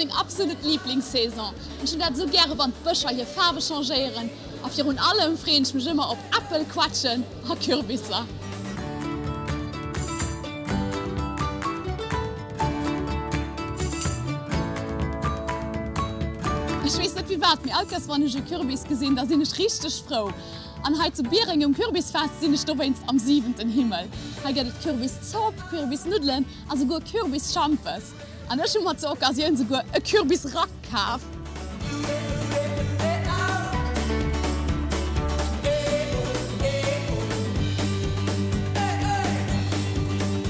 meng absolut Liblingssaison. Ech hunn dat esou gäre wann d'Bëscher hir Faarwe changéieren a virun allem freeën ech mech ëmmer op Äppel, Quetschen a Kürbisser. Ech weess net firwat, mee all Kéiers wann ech e Kürbis gesinn, da sinn ech richteg frou. An hei zu Biereng um Kürbisfest sinn ech dowéinst am siwenten Himmel. Hei gëtt et Kürbiszopp, Kürbisnuddelen a souguer Kürbisschampes. An ech hu mer zur Occasioun souguer e Kürbisrack kaf.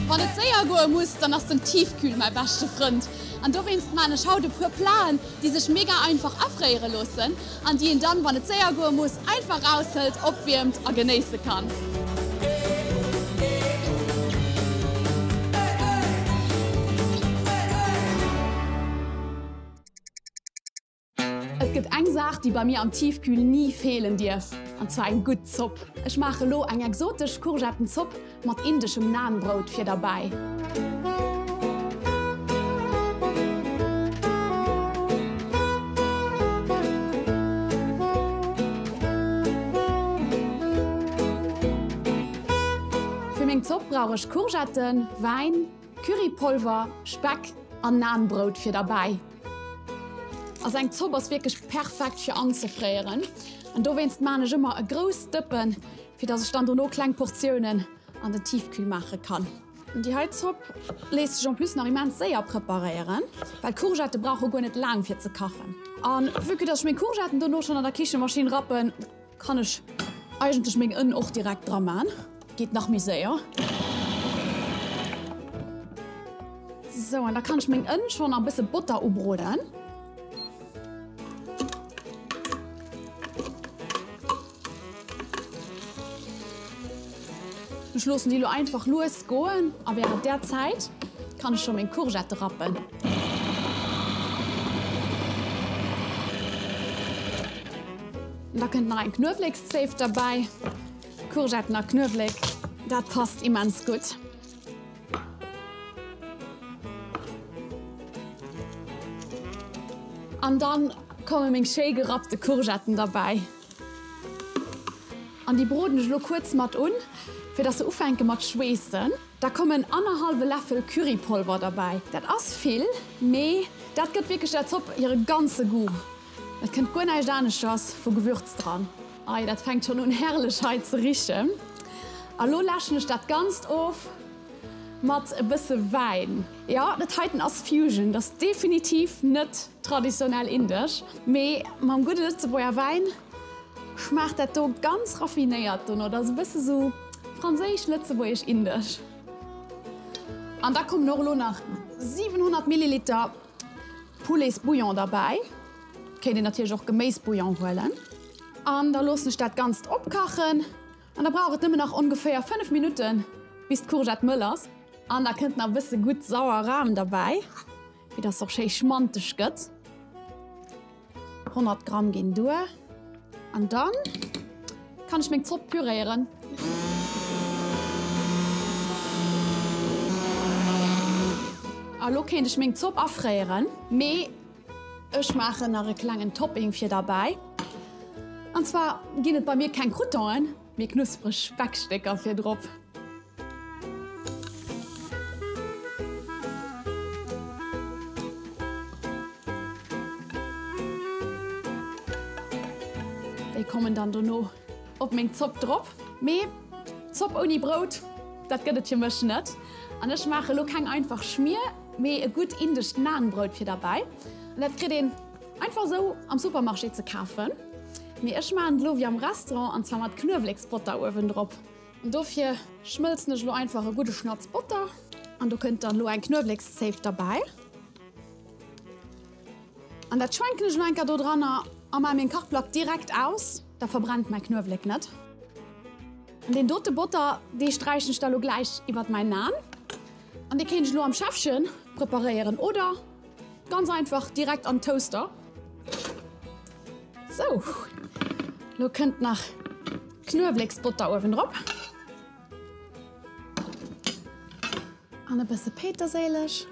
Wann et séier goe muss, dann ass den Tiefkühl mäi beschte Frënd. An dowéinst maan ech haut e puer Platen, déi sech mega einfach afréiere loossen an déi een dann, wann et séier goe muss, einfach raushëlt, opwiermt a genéisse kann. Et gëtt eng Saach, déi bei mir am Tiefkühl ni feelen dierf, an zwar eng gutt Zopp. Ech maache lo eng exotesch Courgettenzopp Mat indeschem Naan-Brout fir derbäi. Fir meng Zopp brauch ech Courgetten, Wäin, Currypolver, Speck an Naan-Brout fir derbäi. Also eng Zopp ass wierklech perfekt fir anzefréieren an dowéinst maan ech ëmmer e grousst Dëppen Fir dass ech dann dono kleng Portiounen an den Tiefkühl maache kann. Déi hei Zopp léisst sech en plus nach immens séier preparéieren, well Courgette brauche guer net laang fir ze kachen. An vue que dass ech meng Courgetten dono schon an der Kichemaschinn rappen, kann ech eigentlech meng Ënn och direkt dra maan. Geet nach méi séier. Sou, an da kann ech meng Ënn schon a bësse Botter ubroden. Ech loossen déi lo einfach lues goen a während där Zäit kann ech scho meng Courgette rappen. Da kënnt nach eng Knuewlekszéif derbäi. Courgetten a Knuewlek, dat passt immens gutt. An dann komme meng schéi gerappte Courgetten derbäi. An déi broden ech elo kuerz mat un, fir dass se ufänke mat schweessen. Da kommen annerhallwe Läffel Currypolver derbäi. Dat ass vill, mee dat gëtt wierklech der Zopp hire ganze Goût. Et kënnt guer näischt aneschters vu Gewürz dran. Ei, dat fänkt schonn un herrlech hei ze richen. A lo läschen ech dat Ganzt of mat e bësse Wäin. Jo, dat heiten ass Fusion, dat ass definitiv net traditionell indesch, mee mam gudde Lëtzebuerger Wäin schmaacht dat do ganz raffinéiert dono. Dat ass e bësse sou franséisch-lëtzebuergesch-indesch. An da kommen och elo nach 700 Milliliter Pouletsbouillon derbäi. Kéint een natierlech och Geméisbouillon huelen. An da loossen ech dat Ganzt opkachen. An da brauch et nëmmen nach ongeféier 5 Minutten, bis d'Courgette mëll ass. An da kënnt nach e bësse gutt sauer Ram derbäi, fir dass se och schéi schmanteg gëtt. 100 Gramm ginn duer. An dann kann ech meng Zopp püréieren. A lo kéint ech meng Zopp afréieren, mee ech maachen nach e klengen Topping fir derbäi. An zwar ginn et bei mir keng Croutonen, mee knuspreg Speckstécker fir drop. Déi kommen dann dono op meng Zopp drop. Mee Zopp ouni Brout, dat gëtt et fir mech net. An ech maache lo keng einfach Schmier, mee e gutt indescht Naan-Brout fir derbäi. An dat kritt een einfach esou am Supermarché ze kafen. Mee ech maachen et elo wéi am Restaurant, an zwar mat Knueweleksbotter uewendrop. An dofir schmëlzen ech elo einfach e gudde Schnatz Botter an do kënnt dann elo eng Knuewelekszéif derbäi. An dat schwenken ech elo eng Kéier do dranner a maache meng Kachplack direkt aus, da verbrennt mäi Knuewelek net. An deen dote Botter, dee sträichen ech da elo gläich iwwert mäin Naan. An dee kéint ech elo am Schäffchen preparéieren oder ganz einfach direkt an den Toaster. Sou, lo kënnt nach Knuewleksbotter uewen drop. An e bësse Péiterséileg.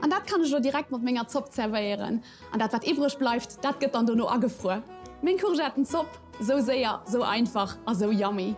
An dat. dat kann ech elo direkt mat menger Zopp zerwéieren. An dat wat iwwreg bleift, dat gëtt dann dono agefruer. Meng Courgettenzopp, sou séier, sou einfach a sou yummy.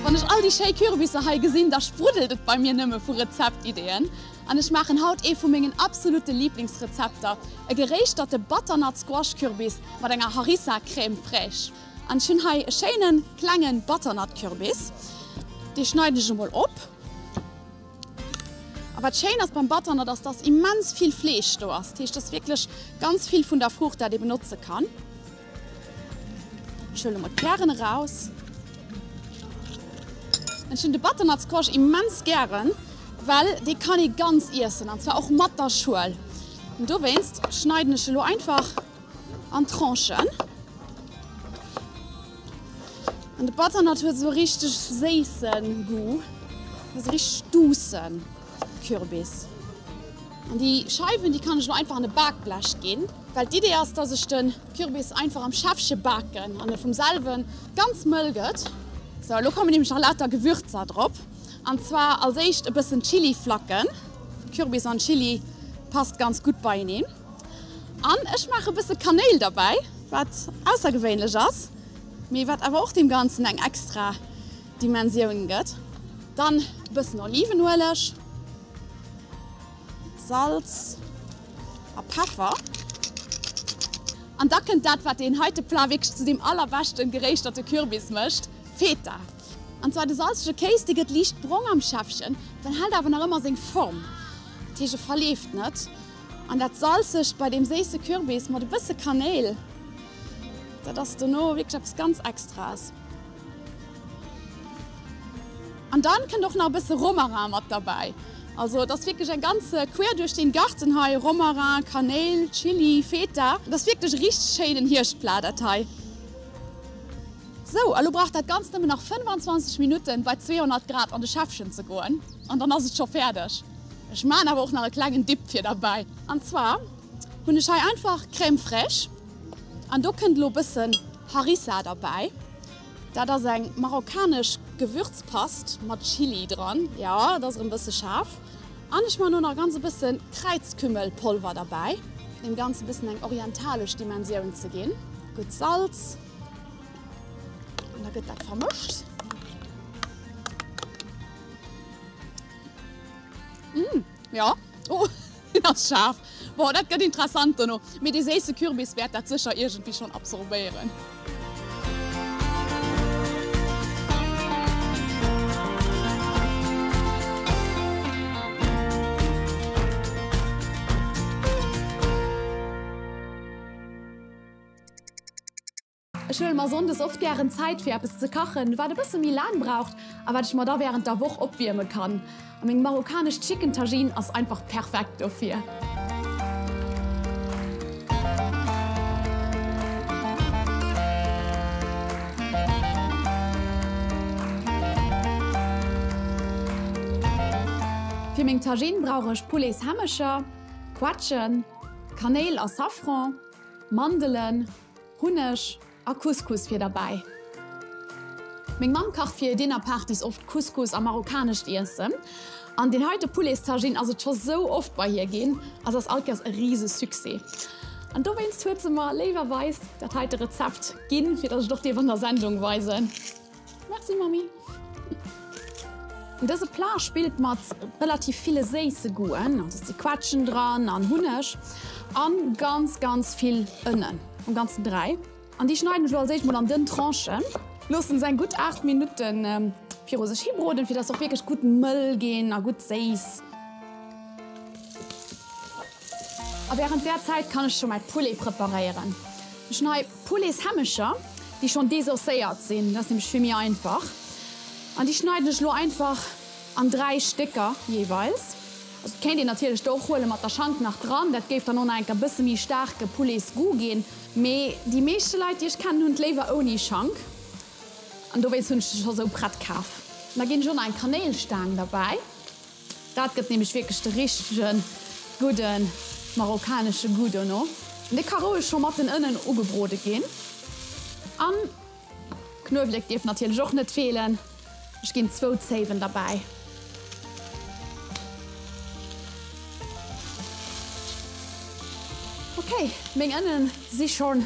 Wann ech all déi schéi Kürbisser hei gesinn, da spruddelt et bei mir nëmme vu Rezeptideeën. An ech maachen haut ee vu mengen absolute Liblingsrezepter, e geréischterte Butternut Squash Kürbis mat enger Harissa Crème fraîche. An ech hunn hei e schéine klenge Butternut Kürbis, dee schneiden ech emol op. A wat schéin ass beim Butternut ass, dass immens vill Fleesch do ass. Dat heescht, dass wierklech ganz vill vun der Fruucht dat ee benotze kann. Ech huele mol d'Kären eraus. Ech hunn de Butternut Squash immens gären, well dee kann ee ganz iessen an zwar och mat der Schuel. An dowéinst schneiden ech elo einfach an Tranchen. An de Butternut huet esou e richteg séisse Goût, dat ass e richteg duusse Kürbis. An déi Scheiwen, déi kann ech elo einfach an e Bakblech ginn, well d'Idee ass, dass ech de Kürbis einfach am Schäffche baken an e vum selwe ganz mëll gëtt. Sou, elo kommen nämlech nach lauter Gewürzer drop, an zwar als éischt e bëssen Chiliflacken. Kürbis an Chili passt ganz gutt beieneen. An ech maache e bësse Kanéil derbäi, wat aussergewéinlech ass, mee wat awer och deem Ganzen eng extra Dimensioun gëtt. Dann e bëssen Olivenueleg, Salz a Peffer. An da kënnt dat, wat deen heite Plat wierklech zu deem allerbeschten geréischterte Kürbis mécht, Feta. An zwar de salzege Kéis, dee gëtt liicht brong am Schäffchen, behält awer nach ëmmer seng Form, dat heescht e verleeft net. An dat Salzegt bei deem séisse Kürbis mat e bësse Kanéil, dat ass dono wierklech eppes ganz Extraes. An dann kënnt och nach e bësse Romarin mat derbäi. Also et ass wierklech eng ganz quer duerch den Garten hei, Romarin, Kanéil, Chili, Feta. Et ass wierklech e richteg schéinen Hierschtplat dat hei. Sou, a lo brauch dat Ganzt nëmmen nach 25 Minutten bei 200 Grad an de Schäffchen ze goen an dann ass et scho fäerdeg. Ech maan awer och nach e klengen Dip fir derbäi. An zwar hunn ech hei einfach Crème fraîche an do kënnt elo bëssen Harissa derbäi. Dat ass eng marokkanesch Gewürzpast mat Chili dran, jo dat ass erëm bësse schaarf. An ech maan och nach ganz e bëssen Kräizkümmelpolver derbäi, fir deem Ganzen bëssen eng orientalesch Dimensioun ze ginn. Gutt Salz. An da gëtt dat vermëscht. Mmh, ja. Oh, deen ass schaarf. Boah, dat gëtt interessant dono. Mee dee séisse Kürbis wäert dat sécher iergendwéi schonn absorbéieren. Ech huele mer Sonndes oft gären Zäit fir eppes ze kachen, wat e bësse méi laang braucht a wat ech mer da wärend der Woch opwierme kann. A meng marokkanesch Chicken Tagine ass einfach perfekt dofir. Fir meng Tagine brauch ech Pouletshämmecher, Quetschen, Kanéil a Safran, Mandelen, Hunneg a Couscous fir derbäi. Meng Mamm kacht fir hir Dinnerpartys oft Couscous a marokkanescht Iessen. An deen heite Pouletstagine ass et scho sou oft bei hir ginn a se ass all Kéiers e rise Succès. An dowéinst huet se mer léiwerweis dat heite Rezept ginn, fir dass ech et och dierf an der Sendung weisen. Merci Mammi. Dëse Plat spillt mat relativ ville séisse Goûten, also et si Quetschen dran an Hunneg an ganz ganz vill Ënnen, am ganzen 3. An déi schneiden ech lo als éischt mol an dënn Tranchen. Loossen se eng gutt 8 Minutten viru sech hibroden, fir dass se och wierklech gutt mëll ginn a gutt séiss. A wärend där Zäit kann ech scho mäi Poulet preparéieren. Ech hunn hei Pouletshämmecher, déi schonn desosséiert sinn, dat ass nämlech vill méi einfach. An déi schneiden ech elo einfach an 3 Stécker jeeweils. Also et kéint een natierlech der och huele mat der Schank nach dran, dat géif dann och nach enker bësse méi staarke Pouletsgoût ginn. Mee déi meeschte Leit déi ech kennen hunn et léiwer ouni Schank an dowéinst hunn ech se scho sou prett kaf. An da ginn ech och nach eng Kanéilstaang derbäi. Dat gëtt nämlech wierklech de richtege gudde marokkanesche Goût dono. Dee ka roueg scho mat den Ënnen ugebrode ginn. An Knuewelek dierf natierlech och net feelen. Ech ginn zwou Zéiwen derbäi. Ok, meng Ënnen si schonn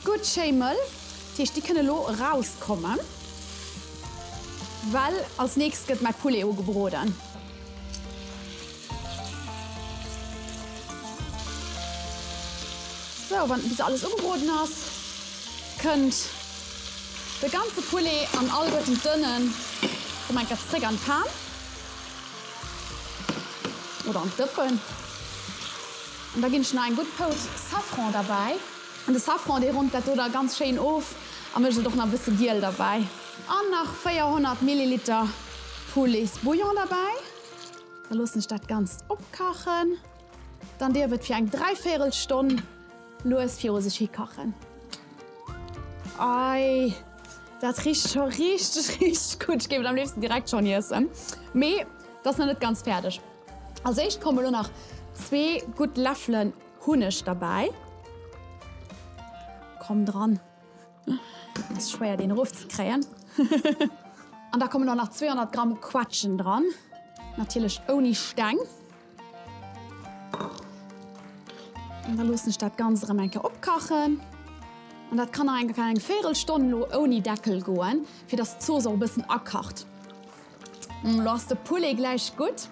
gutt schéi mëll, dat heescht déi kënne lo erauskommen, well als nächst gëtt mäi Poulet ugebroden. Sou, wann bis alles ugebroden ass, kënnt de ganze Poulet an alleguerten d'Ënnen rëm eng Kéier zréck an d'Pan oder an d'Dëppen. An da ginn ech nach eng gutt Pout Safran derbäi. An de Safran, dee ronnt dat do da ganz schéin of a mécht et och nach e bësse giel derbäi. An nach 400 Milliliter Pouletsbouillon derbäi. Da loossen ech dat Ganzt opkachen. Dann dierf et fir eng dräivéierel Stonn lues viru sech hikachen. Ei, dat richt scho richteg, richteg gutt. Ech géif et am léifsten direkt schonn iessen. Mee et ass nach net ganz fäerdeg. Als éischt kommen elo nach zwee gutt Läffelen Hunneg derbäi. Komm dran. Ass schwéier deen erof ze kréien. An da kommen och nach 200 Gramm Quetschen dran, natierlech ouni Steng. An da loossen ech dat Ganzt erëm eng Kéier opkachen. An dat kann nach eng Kéier eng Véierelstonn elo ouni Deckel goen, fir dass d'Zooss och e bëssen akacht. Lo ass de Poulet gläich gutt.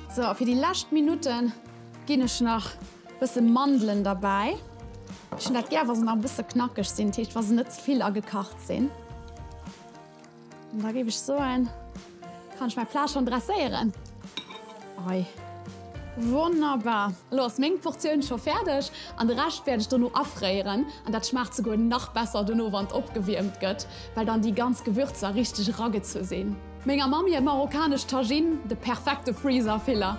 Sou, a fir déi lescht Minutte ginn ech nach bësse Mandelen derbäi. Ech hunn dat gär, wa se nach e bësse knackeg sinn, dat heescht, wa se net ze vill agekacht sinn. An da géif ech soen, kann ech mäi Plat schonn dresséieren. Ei, wonnerbar! Elo ass meng Portioun scho fäerdeg an de Rescht wäert ech dono afréieren. An dat schmaacht souguer nach besser dono, wann et opgewiermt gëtt, well dann déi ganz Gewürzer richteg eragezu sinn. Menger Mamm hir marokkanesch Tagine, de perfekte Freezer-Filler.